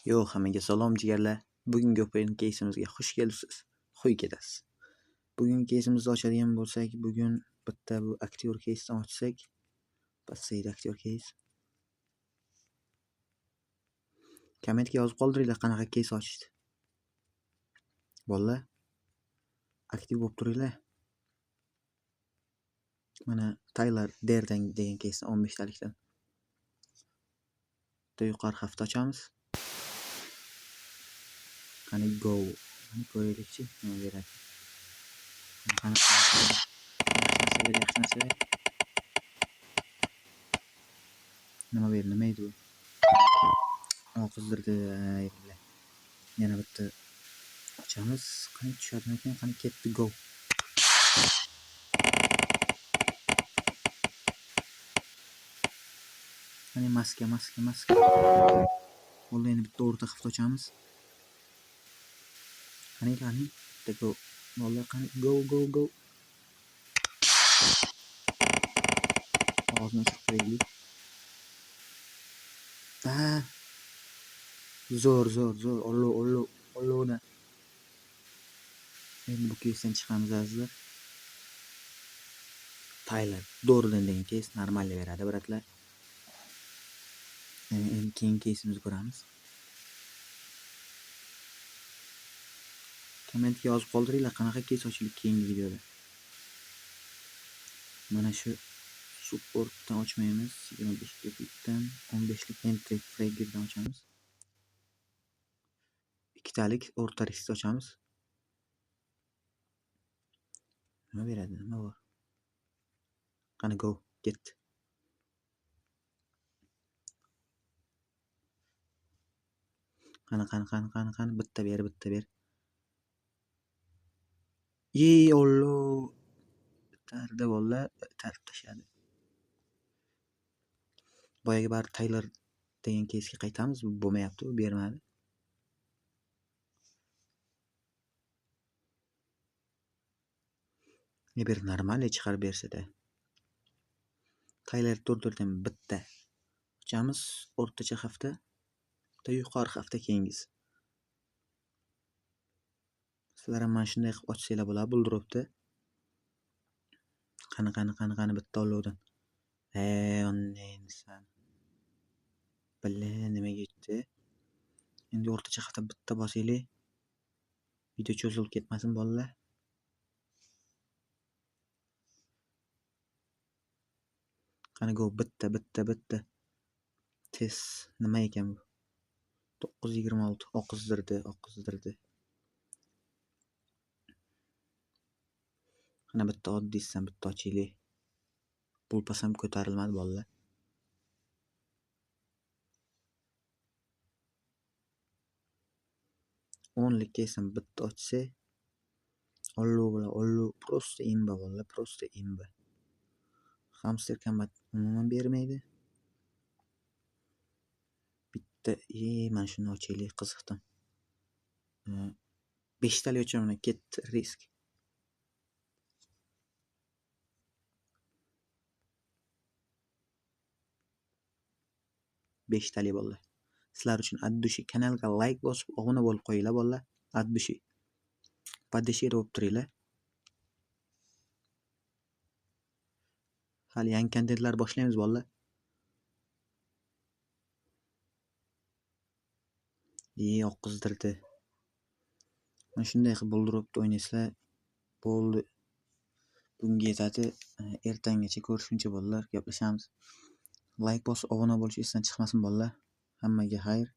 Yo, hammaga salom jigarlar. Bugungi open case'imizga xush kelibsiz. Xuy ketasiz. Bugungi case'imizni ochadigan bo'lsak, bugun bitta bu aktyor case'dan ochsak, pasaydi aktyor case. Kommentga yozib qoldiringlar qanaqa case ochishdi. Bolalar, aktiv bo'lib turinglar. Mana Tyler Durden degan case'ni 15 talikdan. Bitta yuqori hafta ochamiz. Qani go. Qani ko'raylikchi, nima beradi. Qani, yaxshi narsa ber, yaxshi narsa ber. Nima berdi, nima edi bu? O, qizdirdi, ay, billa. Yana bitta ochamiz. Qani tushadimikan? Qani ketdi go. Qani maska, maska, maska. Bo'ldi, endi bitta o'rta hafta ochamiz. Qani, qani, bitta go. Bo'ldi, qani go, go, go. Og'zini ochib qo'yaylik. Ha. Zo'r, zo'r, zo'r. Ollo, ollo, ollodan. Endi bu case'dan chiqamiz azizlar. Tyler Durden degan case normal beradi, bratlar. Endi keyingi case'imizni ko'ramiz. Kommentga yozib qoldiringlar qanaqa case ochildi keyingi videoda. Mana shu supportdan ochmaymiz, 25 dan 15lik entry fraggerdan ochamiz. Ikkitalik o'rta riskni ochamiz. Nima beradi, nima bor? Qani go, ketdi. Qani, qani, qani, qani, qani, bitta ber, bitta ber. Ey Alloh! Bitardi bolalar, bitarib tashladi. Boyagi bari Tyler degan case'ga qaytamiz, bu bo'lmayapti, u bermadi. Ne bir normal chiqarib bersa-da. Tyler Durdendan bitta ochamiz, o'rtacha hafta, bitta yuqori hafta keyingisi. Sizlar ham mana shunday qilib ochsanglar bo'ladi, buldiropda. Qani, qani, qani, qani bitta ollovdan. Ey, onangsan. Billa, nimaga yetdi? Endi o'rtacha hafta bitta bosaylik. Video cho'zilib ketmasin bolalar. Qani go, bitta, bitta, bitta. Tez, nima ekan bu? 9.26 oqizdirdi, oqizdirdi. Qani bitta oddiysidan bitta ochaylik. Pulpasam ko'tarilmadi bolalar. O'nlik kelsam bitta ochsa, ollo bilan ollo, prosta imba bolalar, prosta imba. Hamster Kombat umuman bermaydi. Bitta, mana shuni ochaylik, qiziqdim. 5 talik ochaman, ketdi risk. 5 talik bolalar. Sizlar uchun от души kanalga like bosib, obuna bo'lib qo'yinglar bolalar. От души. Поддержка bo'lib turinglar. Hali yangi kontentlar boshlaymiz bolalar. Ey, oqizdirdi. Mana shunday qilib buldiropda o'ynaysizlar. Bo'ldi. Bunga yetadi. Ertangacha ko'rishguncha bolalar, gaplashamiz. Like bosib, obuna bo'lish esdan chiqmasin bolalar. Hammaga xayr.